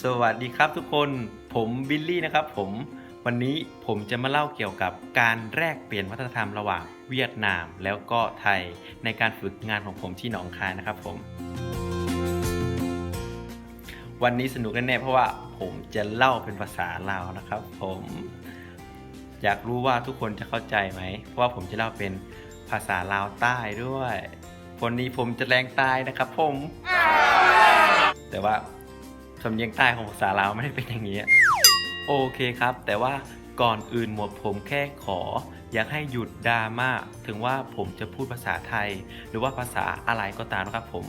สวัสดีครับทุกคน ผมบิลลี่นะครับผม วันนี้ผมจะมาเล่าเกี่ยวกับการแลกเปลี่ยนวัฒนธรรมระหว่างเวียดนามแล้วก็ไทย ในการฝึกงานของผมที่หนองคายนะครับผม วันนี้สนุกแน่ๆ เพราะว่าผมจะเล่าเป็นภาษาลาวนะครับผม อยากรู้ว่าทุกคนจะเข้าใจไหม เพราะว่าผมจะเล่าเป็นภาษาลาวใต้ด้วย วันนี้ผมจะแลงใต้นะครับผม แต่ว่าสำเนียงใต้ของภาษาลาวไม่ได้เป็นอย่างนี้อะ โอเคครับ แต่ว่าก่อนอื่นหมวดผมแค่ขอ อยากให้หยุดดราม่า ถึงว่าผมจะพูดภาษาไทย หรือว่าภาษาอะไรก็ตามนะครับผม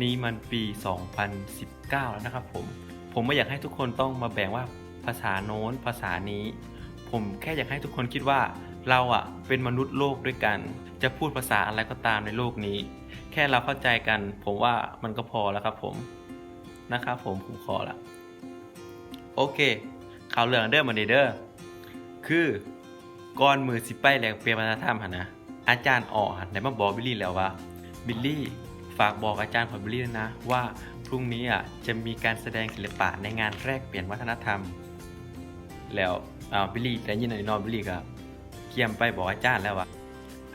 นี่มันปี สองพันสิบเก้า แล้วนะครับผม ผมไม่อยากให้ทุกคนต้องมาแบ่งว่าภาษาโน้นภาษานี้ ผมแค่อยากให้ทุกคนคิดว่าเราอะเป็นมนุษย์โลกด้วยกัน จะพูดภาษาอะไรก็ตามในโลกนี้ แค่เราเข้าใจกัน ผมว่ามันก็พอแล้วครับผม นะครับผม ผมขอละ โอเค เข้าเรื่องเด้อ มื้อนี้เด้อ คือ ก่อนมื้อสิไปแลกเปลี่ยนวัฒนธรรมหั่นนะ อาจารย์ออหั่นได้มาบอกบิลลี่แล้วว่า บิลลี่ ฝากบอกอาจารย์ของบิลลี่ด้วยนะ ว่าพรุ่งนี้อะจะมีการแสดงศิลปะในงานแลกเปลี่ยนวัฒนธรรม แล้ว อ่า บิลลี่ได้ยินอันนี้เนาะ บิลลี่ก็เกียมไปบอกอาจารย์แล้วว่า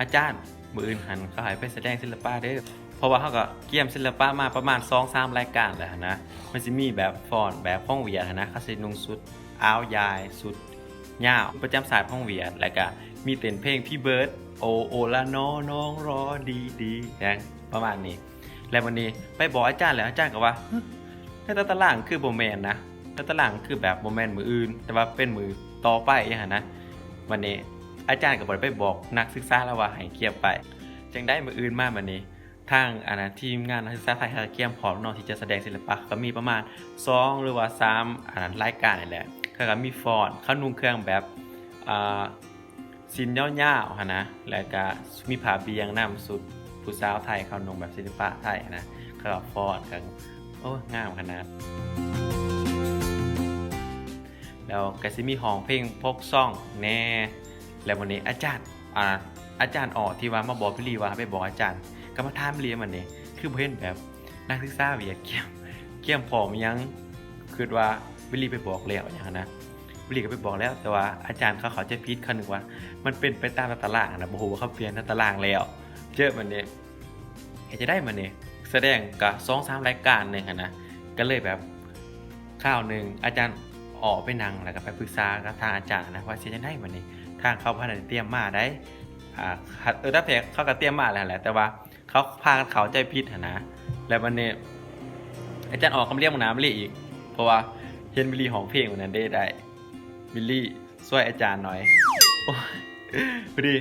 อาจารย์ มื้ออื่นหั่นเขาให้ไปแสดงศิลปะเด้อ เพราะว่าเขาก็เกียมศิลปะมาประมาณสองสามรายการแล้วหั่นนะ มันสิมีแบบฟ้อนแบบของเวียดหั่นนะ เขาสินุ่งชุด อ้າວຢາຍ ຊຸດຍາວປະຈຳຊາດຂອງຫວຽດ ແລ້ວກະມີເຕັ້ນເພງ Happy Birthday ໂອ ໂອລະນໍ ນ້ອງລໍດີດີ ຫຍັງປະມານນີ້. ແລ້ວບັດນີ້ໄປບອກອາຈານ ແລ້ວອາຈານກໍວ່າ ຮຶ ໃນຕາຕະລາງຄືບໍ່ແມ່ນນະ ຕາຕະລາງຄືແບບບໍ່ແມ່ນມື້ອື່ນ ແຕ່ວ່າເປັນມື້ຕໍ່ໄປຫຍັງຫັ້ນນະ. ບັດນີ້ອາຈານກໍບໍ່ໄດ້ໄປບອກນັກສຶກສາລະວ່າໃຫ້ກຽມໄປ. ຈັ່ງໃດມື້ອື່ນມາບັດນີ້ ທາງ ອັນນະ ທີມງານນັກສຶກສາໄທ ເຂົາກະກຽມພ້ອມເນາະ ທີ່ຈະສະແດງສິລະປະ ເຂົາກະມີປະມານສອງ ຫຼືວ່າສາມ ອັນນະ ລາຍການນີ້ແຫຼະ. ເຂົາກະມີຟ້ອນ ເຂົານຸ່ງເຄື່ອງແບບ ອ່າ ສິ້ນຍາວໆ ຫັ້ນນະ ແລ້ວກະມີຜ້າບ່ຽງນຳ ຊຸດຜູ້ສາວໄທເຂົານຸ່ງແບບສິລະປະໄທຫັ້ນນະ ເຂົາກະຟ້ອນກັນ ໂອ້ ງາມຂະໜາດ. ແລ້ວກະຊິມີຮ້ອງເພງ Folk Song ແດ່. ແລ້ວບັດນີ້ອາຈານ ອ່າ ອາຈານອໍ ທີ່ວ່າມາບອກບິລລີວ່າໃຫ້ໄປບອກອາຈານ ກໍມາຖາມບິລລີ ບັດນີ້ຄືບໍ່ເຫັນແບບນັກສຶກສາຫວຽດກຽມ ກຽມພ້ອມອີ່ຫຍັງ ຄິດວ່າບິລລີໄປບອກແລ້ວຫຍັງຫັ້ນນະ. ບິລລີກໍໄປບອກແລ້ວ ແຕ່ວ່າອາຈານເຂົາເຂົ້າໃຈຜິດ ເຂົານຶກວ່າມັນເປັນໄປຕາມຕາຕະລາງຫັ້ນນະ ບໍ່ຮູ້ວ່າເຂົາປ່ຽນຕາຕະລາງແລ້ວ. ເຈີບັດນີ້ ເຮັດຈັ່ງໃດບັດນີ້ ສະແດງກະສອງສາມລາຍການໜຶ່ງຫັ້ນນະ ກໍເລີຍແບບ ຄາວໜຶ່ງອາຈານອໍໄປນັ່ງ ແລ້ວກໍໄປປຶກສາກັບທາງອາຈານນະ ວ່າຊິເຮັດຈັ່ງໃດບັດນີ້ ທາງເຂົາບໍ່ທັນໄດ້ຕຽມມາໃດ໋. ອ່າ ເອີ ຕາມແທ້ເຂົາກໍຕຽມມາແລ້ວຫັ້ນແຫຼະ ແຕ່ວ່າເຂົາພາກັນເຂົ້າໃຈຜິດຫັ້ນນະ. ແລ້ວບັດນີ້ອາຈານອໍກໍມາລຽນເບິ່ງໜ້າບິລລີອີກ ເພາະວ່າເຫັນບິລລີຮ້ອງເພງມື້ນັ້ນເດ້ ໄດ້ ບິລລີ ຊ່ວຍອາຈານໜ້ອຍ. ໂອ້ຍ ພໍດີ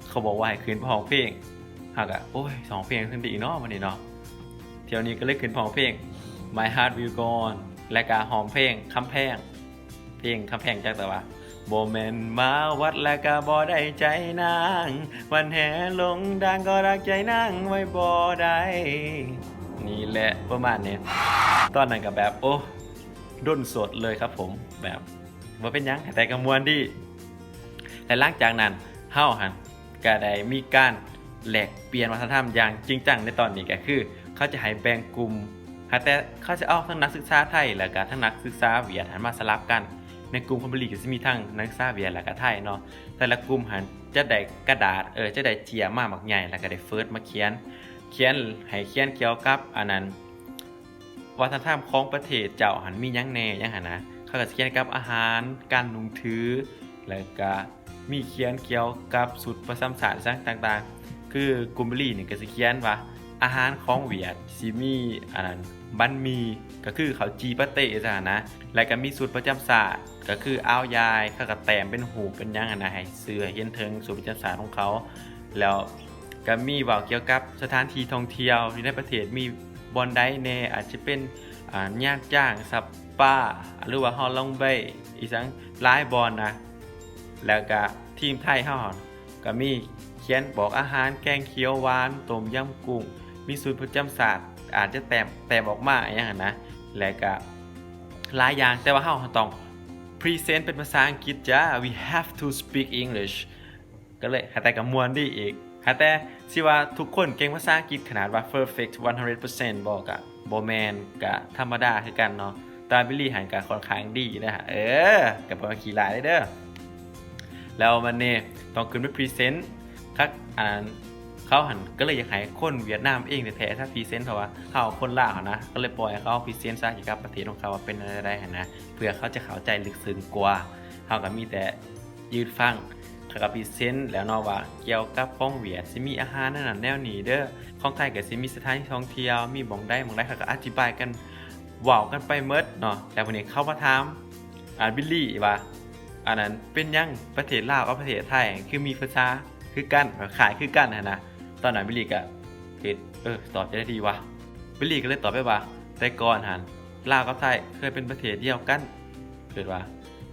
ເຂົາບອກວ່າໃຫ້ຂຶ້ນໄປຮ້ອງເພງ ເຮົາກະ ໂອ້ຍ ຮ້ອງເພງຂຶ້ນໄປອີກເນາະ ມື້ນີ້ເນາະ. ທ່ຽວນີ້ກໍເລີຍຂຶ້ນໄປຮ້ອງເພງ My Heart Will Go On ແລະກະຮ້ອງເພງຄຳແພງ ເພງຄຳແພງ ຈັກແຕ່ວ່າ ບໍ່ແມ່ນມາວັດແລ້ວກະບໍ່ໄດ້ໃຈນາງ ວັດແຫ່ລົງດາງກໍດັກໃຈນາງໄວ້ບໍ່ໄດ້ ນີ້ແຫຼະ ປະມານນີ້. ຕອນນັ້ນກະແບບ ໂອ້ ດົນສົດເລີຍຄັບຜົມ ແບບ ບໍ່ເປັນຫຍັງ ແຕ່ກໍມ່ວນດີ. ແລະຫຼັງຈາກນັ້ນເຮົາຫັ້ນກະໄດ້ມີການແລກປ່ຽນວັດທະນະທຳຢ່າງຈິງຈັງໃນຕອນນີ້ ກໍຄືເຂົາຈະໃຫ້ແບ່ງກຸ່ມ ຫາແຕ່ເຂົາຈະເອົາທັງນັກສຶກສາໄທ ແລ້ວກະທັງນັກສຶກສາຫວຽດຫັ້ນມາສະຫຼັບກັນ. ໃນກຸ່ມຂອງບິລລີກໍຊິມີທັງນັກສຶກສາຫວຽດ ແລ້ວກະໄທເນາະ. ແຕ່ລະກຸ່ມຫັ້ນຈະໄດ້ກະດາດ ເອີ ຈະໄດ້ເຈ້ຍມາບັກໃຫຍ່ ແລ້ວກະໄດ້ເຟີດມາຂຽນ ຂຽນ ໃຫ້ຂຽນກ່ຽວກັບ ອັນນັ້ນ ວັດທະນະທຳຂອງປະເທດເຈົ້າຫັ້ນມີຫຍັງແດ່ ຫຍັງຫັ້ນນະ. ເຂົາກໍຊິຂຽນກັບອາຫານ ການນຸ່ງຖື ແລ້ວກະມີຂຽນກ່ຽວກັບຊຸດປະຈຳຊາດຫຍັງຕ່າງໆ. ຄືກຸ່ມບິລລີນີ້ກໍຊິຂຽນວ່າ ອາຫານຂອງຫວຽດຊິມີ ອັນນັ້ນ ບັນໝີ່ ກໍຄືເຂົ້າຈີ່ປາເຕ້ຈັ່ງຊັ້ນນະ ແລ້ວກໍມີຊຸດປະຈຳຊາດ ກໍຄືອາວຢາຍ ເຂົາກໍແຕ້ມເປັນຮູບເປັນຫຍັງຫັ້ນນະ ໃຫ້ຊື່ໃຫ້ເຫັນເຖິງຊຸດປະຈຳຊາດຂອງເຂົາ. ແລ້ວ ກະມີເວົ້າກ່ຽວກັບສະຖານທີ່ທ່ອງທ່ຽວຢູ່ໃນປະເທດ ມີບ່ອນໃດແດ່ ອາດຈະເປັນ ອ່າ ຍາດຈ້າງ ສະປາ ຫຼືວ່າຮອລລອງເບ ອີ່ຫຍັງຫຼາຍບ່ອນນະ. ແລ້ວກະທີມໄທເຮົາກະມີຂຽນບອກອາຫານ ແກງຂຽວຫວານ ຕົ້ມຍຳກຸ້ງ ມີຊຸດປະຈຳຊາດ ອາດຈະແຕ້ມ ແຕ້ມອອກມາອີ່ຫຍັງຫັ້ນນະ ແລ້ວກະຫຼາຍຢ່າງ ແຕ່ວ່າເຮົາຕ້ອງພຣີເຊັນເປັນພາສາອັງກິດຈ້າ We have to speak English. ກໍເລີຍ ຫາແຕ່ກໍມ່ວນດີອີກ ຫາແຕ່ຊິວ່າທຸກຄົນເກັ່ງພາສາອັງກິດຂະໜາດວ່າເພີເຟັກ ໜຶ່ງຮ້ອຍເປີເຊັນບໍ່ ກະບໍ່ແມ່ນ ກະທຳມະດາຄືກັນເນາະ. ແຕ່ວ່າບິລລີຫັ້ນກໍຂ້ອນຂ້າງດີເດ້ ເອີ ກໍບໍ່ແມ່ນຂີ້ຮ້າຍເດ້. ແລ້ວບັດນີ້ຕ້ອງຂຶ້ນໄປພຣີເຊັນຄັກ ອັນ ເຂົາຫັ້ນກໍເລີຍຢາກໃຫ້ຄົນຫວຽດນາມເອງແທ້ໆຊະພຣີເຊັນ ເພາະວ່າເຮົາຄົນລາວຫັ້ນນະ ກໍເລີຍປ່ອຍໃຫ້ເຂົາພຣີເຊັນຊະກ່ຽວກັບປະເທດຂອງເຂົາວ່າເປັນແນວໃດຫັ້ນນະ ເພື່ອເຂົາຈະເຂົ້າໃຈເລິກເຊິ່ງກວ່າ. ເຮົາກໍມີແຕ່ຢືນຟັງ ເຂົາກໍພຣີເຊັນແລ້ວເນາະວ່າກ່ຽວກັບຂອງຫວຽດຊິມີອາຫານແນວນັ້ນແນວນີ້ເດີ ຂອງໄທກໍຊິມີສະຖານທີ່ທ່ອງທ່ຽວ ມີໝ່ອງໃດໝ່ອງໃດ ເຂົາກໍອະທິບາຍກັນ ເວົ້າກັນໄປໝົດເນາະ. ແລ້ວບັດນີ້ເຂົາມາຖາມ ອ່າ ບິລລີວ່າ ອັນນັ້ນເປັນຫຍັງປະເທດລາວກັບປະເທດໄທຄືມີພາສາຄືກັນ ຄ້າຍຄືກັນຫັ້ນນະ. ຕອນນັ້ນບິລລີກໍຄິດ ເອີ ຕອບຈັ່ງໃດດີວະ? ບິລລີກໍເລີຍຕອບໄປວ່າ ແຕ່ກ່ອນຫັ້ນລາວກັບໄທເຄີຍເປັນປະເທດດຽວກັນ ຄິດວ່າ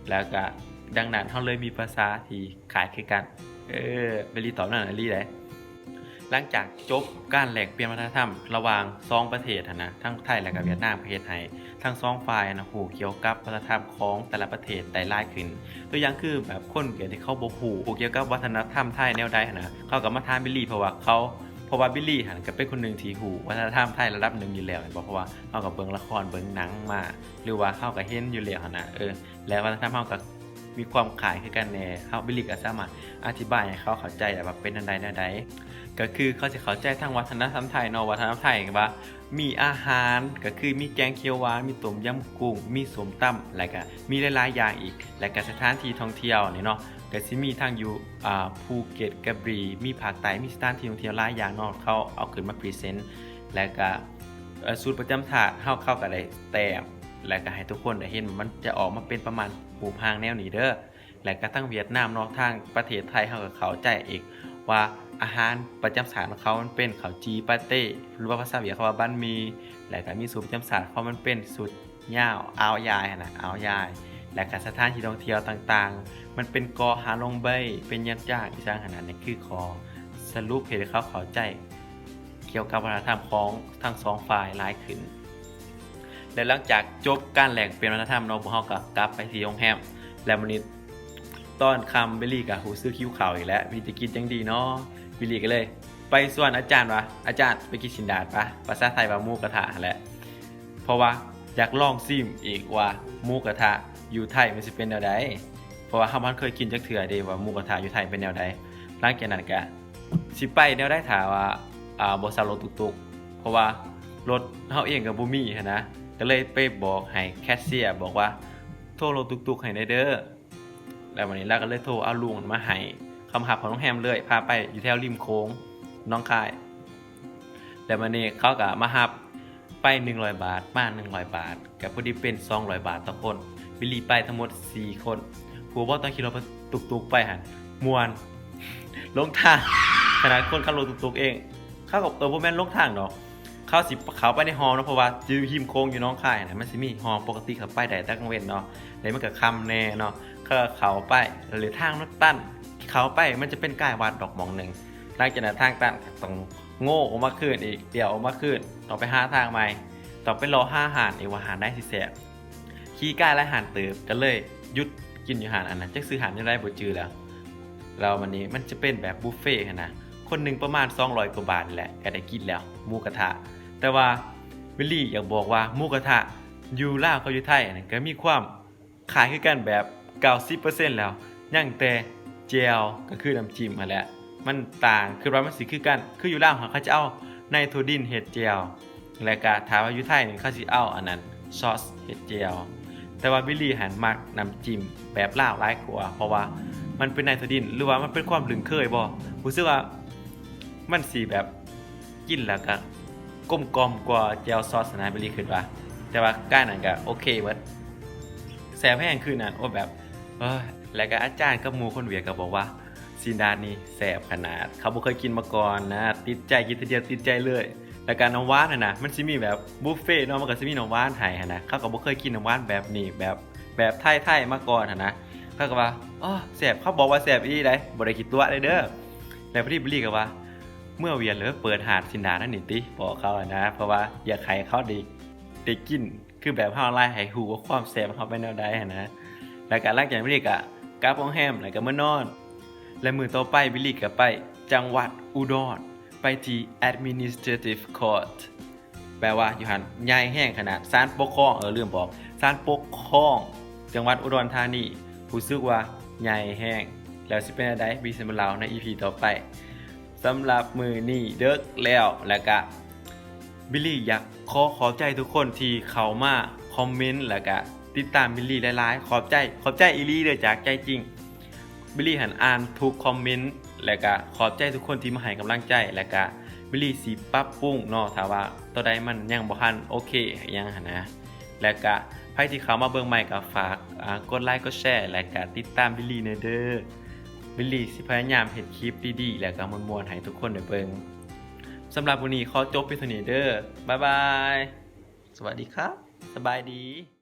ແລ້ວກໍດັ່ງນັ້ນເຮົາເລີຍມີພາສາທີ່ຄ້າຍຄືກັນ. ເອີ ບິລລີຕອບນັ້ນອີ່ຫຼີເດ້. ຫຼັງຈາກຈົບການແລກປ່ຽນວັດທະນະທຳລະຫວ່າງສອງປະເທດຫັ້ນນະ ທັງໄທແລະກະຫວຽດນາມ ກໍເຮັດໃຫ້ທັງສອງຝ່າຍຫັ້ນນະຮູ້ກ່ຽວກັບວັດທະນະທຳຂອງແຕ່ລະປະເທດໄດ້ຫຼາຍຂຶ້ນ. ຕົວຢ່າງຄືແບບຄົນທີ່ເຂົາບໍ່ຮູ້ ຮູ້ກ່ຽວກັບວັດທະນະທຳໄທແນວໃດຫັ້ນນະ ເຂົາກໍມາຖາມບິລລີ ເພາະວ່າເຂົາ ເພາະວ່າບິລລີຫັ້ນກໍເປັນຄົນໜຶ່ງທີ່ຮູ້ວັດທະນະທຳໄທລະດັບໜຶ່ງຢູ່ແລ້ວແມ່ນບໍ່? ເພາະວ່າເຮົາກໍເບິ່ງລະຄອນເບິ່ງໜັງມາ ຫຼືວ່າເຮົາກໍເຫັນຢູ່ແລ້ວຫັ້ນນະ ເອີ ແລະວັດທະນະທຳເຮົາກໍມີຄວາມຄ້າຍຄືກັນແດ່ ເຮົາ ບິລລີກໍສາມາດອະທິບາຍໃຫ້ເຂົາເຂົ້າໃຈໄດ້ວ່າເປັນແນວໃດແນວໃດ. ກໍຄືເຂົາຊິເຂົ້າໃຈທັງວັດທະນະທຳໄທເນາະ ວັດທະນະທຳໄທກໍວ່າມີອາຫານ ກໍຄືມີແກງຂຽວຫວານ ມີຕົ້ມຍຳກຸ້ງ ມີສົ້ມຕຳ ແລະກະມີຫຼາຍໆຢ່າງອີກ ແລະກະສະຖານທີ່ທ່ອງທ່ຽວນີ້ເນາະ ກໍຊິມີທັງຢູ່ ອ່າ ພູເກັດ ກະບຣີ ມີພາກໃຕ້ ມີສະຖານທີ່ທ່ອງທ່ຽວຫຼາຍຢ່າງເນາະ ເຂົາເອົາຂຶ້ນມາພຣີເຊັນ ແລະກະ ເອີ ສູດປະຈຳຊາດເຮົາ ເຂົາກໍໄດ້ແຕ້ມ ແລະກໍໃຫ້ທຸກຄົນໄດ້ເຫັນ ມັນຈະອອກມາເປັນປະມານຮູບຮ່າງແນວນີ້ເດີ. ແລະກໍທາງຫວຽດນາມເນາະ ທາງປະເທດໄທເຮົາກໍເຂົ້າໃຈອີກວ່າອາຫານປະຈຳຊາດຂອງເຂົາມັນເປັນເຂົ້າຈີ່ປາເຕ້ ຫຼືວ່າພາສາຫວຽດເຂົາວ່າບັນໝີ່ ແລະກໍມີສູດປະຈຳຊາດຂອງມັນເປັນສູດຍາວ ອາວຢາຍຫັ້ນນະ ອາວຢາຍ ແລະກໍສະຖານທີ່ທ່ອງທ່ຽວຕ່າງໆ ມັນເປັນເກາະ ຮາລົງເບຍ ເປັນຫຍັງຈັ່ງອີ່ຫຍັງຫັ້ນນະ. ນີ້ຄືຂໍ້ສະຫຼຸບເຮັດໃຫ້ເຂົາເຂົ້າໃຈ ກ່ຽວກັບວັດທະນະທຳຂອງທັງສອງຝ່າຍຫຼາຍຂຶ້ນ. ແລະຫຼັງຈາກຈົບການແລກປ່ຽນວັດທະນະທຳເນາະ ພວກເຮົາກໍກັບໄປທີ່ໂຮງແຮມ ແລະມື້ນີ້ຕອນຄ່ຳ ບິລລີກໍຮູ້ສຶກຫິວເຂົ້າອີກແລ້ວ ມີແຕ່ກິນຈັ່ງດີເນາະ. ບິລລີກໍເລີຍໄປຊວນອາຈານວ່າ ອາຈານ ໄປກິນຊີ້ນດາດປະ ພາສາໄທວ່າໝູກະທະຫັ້ນແຫຼະ ເພາະວ່າຢາກລອງຊີມອີກວ່າໝູກະທະຢູ່ໄທມັນຊິເປັນແນວໃດ ເພາະວ່າເຮົາບໍ່ທັນເຄີຍກິນຈັກເທື່ອເດ້ວ່າໝູກະທະຢູ່ໄທເປັນແນວໃດ. ຫຼັງຈາກນັ້ນກໍ ຊິໄປແນວໃດຖ້າວ່າ ອ່າ ບໍ່ເຊົ່າລົດຕຸກໆ ເພາະວ່າລົດເຮົາເອງກໍບໍ່ມີຫັ້ນນະ ກໍເລີຍໄປບອກໃຫ້ແຄຊຽບອກວ່າ ໂທລົດຕຸກໆໃຫ້ແດ່ເດີ. ແລ້ວບັດນີ້ລາວກໍເລີຍໂທເອົາລຸງມາໃຫ້ ເຂົາມາຮັບຮອດໂຮງແຮມເລີຍ ພາໄປຢູ່ແຖວລິມໂຂງ ໜອງຄາຍ. ແລ້ວບັດນີ້ເຂົາກໍມາຮັບ ໄປໜຶ່ງຮ້ອຍບາດ ມາໜຶ່ງຮ້ອຍບາດ ກໍພໍດີເປັນສອງຮ້ອຍບາດຕໍ່ຄົນ. ບິລລີໄປທັງໝົດສີ່ຄົນ. ຮູ້ບໍ່ ຕອນຂີ່ລົດຕຸກໆໄປຫັ້ນ ມ່ວນ ຫຼົງທາງ ຂະໜາດຄົນຂັບລົດຕຸກໆເອງ ເຂົາກໍ ເອີ ບໍ່ແມ່ນຫຼົງທາງດອກ ເຂົາຊິເຂົ້າໄປໃນຮ່ອງເນາະ ເພາະວ່າຢູ່ຮິມໂຂງຢູ່ໜອງຄາຍຫັ້ນນະ ມັນຊິມີຮ່ອງ ປົກກະຕິເຂົາໄປໄດ້ຕອນກາງເວັນເນາະ ແຕ່ມັນກໍຄ່ຳແດ່ເນາະ ເຂົາກໍເຂົ້າໄປ ແລ້ວເລີຍທາງມັນຕັນ ເຂົ້າໄປມັນຈະເປັນກາຍວັດດອກໝ່ອງໜຶ່ງ. ຫຼັງຈາກນັ້ນທາງຕັນກໍຕ້ອງ ໂງ່ອອກມາຄືນອີກ ລ້ຽວອອກມາຄືນ ຕ້ອງໄປຫາທາງໃໝ່ ຕ້ອງໄປເລາະຫາຮ້ານອີກວ່າຮ້ານໃດຊິແຊບ. ຂີ່ກາຍຫຼາຍຮ້ານເຕີບ ກໍເລີຍຢຸດກິນຢູ່ຮ້ານອັນນັ້ນ ຈັກຊື່ຮ້ານແນວໃດບໍ່ຈື່ແລ້ວ. ແລ້ວບັດນີ້ມັນຈະເປັນແບບບຸບເຟຫັ້ນນະ ຄົນໜຶ່ງປະມານສອງຮ້ອຍກວ່າບາດນີ້ແຫຼະ ກໍໄດ້ກິນແລ້ວໝູກະທະ. ແຕ່ວ່າບິລລີຢາກບອກວ່າໝູກະທະຢູ່ລາວກັບຢູ່ໄທນັ້ນ ກໍມີຄວາມ ຂາຍຄືກັນແບບເກົ້າສິບເປີເຊັນແລ້ວ ຍັງແຕ່ແຈ່ວ ກໍຄືນ້ຳຈິ້ມຫັ້ນແຫຼະ ມັນຕ່າງ ຄິດວ່າມັນຊິຄືກັນ ຄືຢູ່ລາວຫັ້ນເຂົາຈະເອົາໃນຖົ່ວດິນເຮັດແຈ່ວ ແລ້ວກະຖ້າວ່າຢູ່ໄທນີ້ເຂົາຊິເອົາອັນນັ້ນ ຊອສເຮັດແຈ່ວ. ແຕ່ວ່າບິລລີຫັ້ນມັກນ້ຳຈິ້ມແບບລາວຫຼາຍກວ່າ ເພາະວ່າມັນເປັນໃນຖົ່ວດິນ ຫຼືວ່າມັນເປັນຄວາມລຶ້ງເຄີຍບໍ່ ຮູ້ສຶກວ່າມັນຊິແບບ ກິນແລ້ວກໍກົມກ່ອມກວ່າແຈ່ວຊອສນະ ບິລລີຄິດວ່າ. ແຕ່ວ່າກາຍນັ້ນກໍໂອເຄເບິດ ແຊບແຮງຄືນນັ້ນ ໂອ້ ແບບ ເອີຍ. ແລ້ວກໍອາຈານກັບໝູ່ຄົນຫວຽດກໍບອກວ່າ ຊີ້ນດາດນີ້ແຊບຂະໜາດ ເຂົາບໍ່ເຄີຍກິນມາກ່ອນນະ ຕິດໃຈ ກິນເທື່ອດຽວຕິດໃຈເລີຍ. ແລ້ວກໍນ້ຳຫວານຫັ້ນນະ ມັນຊິມີແບບບຸບເຟເນາະ ມັນກໍຊິມີນ້ຳຫວານໃຫ້ຫັ້ນນະ ເຂົາກໍບໍ່ເຄີຍກິນນ້ຳຫວານແບບນີ້ ແບບ ແບບໄທໆມາກ່ອນຫັ້ນນະ ເຂົາກໍວ່າ ອໍ ແຊບ ເຂົາບອກວ່າແຊບອີ່ຫຼີໃດ໋ ບໍ່ໄດ້ຂີ້ຕົວະເດີ. ແລ້ວພໍດີບິລລີກໍວ່າ ເມືອຫວຽດແລ້ວໄປເປີດຮ້ານຊີ້ນດາດນັ້ນນີ້ຕິ ບອກເຂົາຫັ້ນນະ ເພາະວ່າຢາກໃຫ້ເຂົາໄດ້ ໄດ້ກິນຄືແບບເຮົາຫຼາຍ ໃຫ້ຮູ້ວ່າຄວາມແຊບຂອງເຮົາເປັນແນວໃດຫັ້ນນະ. ແລ້ວກໍຫຼັງຈາກນັ້ນກໍກັບໂຮງແຮມ ແລ້ວກໍມານອນ ແລະມື້ຕໍ່ໄປບິລລີກໍໄປຈັງຫວັດອຸດອນ ໄປທີ່ Administrative Court ແປວ່າຢູ່ຫັ້ນໃຫຍ່ແຮງຂະໜາດ. ສານປົກຄອງ ເອີ ລືມບອກ ສານປົກຄອງຈັງຫວັດອຸດອນທານີ ຮູ້ສຶກວ່າໃຫຍ່ແຮງ. ແລ້ວຊິເປັນແນວໃດ ບິລລີຊິມາເລົ່າໃນອີພີຕໍ່ໄປ. ສຳລັບມື້ນີ້ເດິກແລ້ວ ແລ້ວກະ ບິລລີຢາກຂໍຂອບໃຈທຸກຄົນທີ່ເຂົ້າມາຄອມເມັນ ແລ້ວກະຕິດຕາມບິລລີຫຼາຍໆ. ຂອບໃຈ ຂອບໃຈອີ່ຫຼີເດີ້ ຈາກໃຈຈິງ. ບິລລີຫັ້ນອ່ານທຸກຄອມເມັນ ແລ້ວກະຂອບໃຈທຸກຄົນທີ່ມາໃຫ້ກຳລັງໃຈ ແລ້ວກະບິລລີຊິປັບປຸງເນາະ ຖ້າວ່າໂຕໃດມັນຍັງບໍ່ທັນໂອເຄອີ່ຫຍັງຫັ້ນນະ. ແລ້ວກະໃຜທີ່ເຂົ້າມາເບິ່ງໃໝ່ກໍຝາກ ອ່າ ກົດໄລ ກົດແຊ ແລ້ວກະຕິດຕາມບິລລີແດ່ເດີ້. ບິລລີຊິພະຍາຍາມເຮັດຄລິບດີໆ ແລ້ວກະມ່ວນໆໃຫ້ທຸກຄົນໄດ້ເບິ່ງ. ສຳລັບມື້ນີ້ຂໍຈົບພຽງເທົ່ານີ້ເດີ້. ບາຍບາຍ. ສະຫວັດດີຄັບ. ສະບາຍດີ.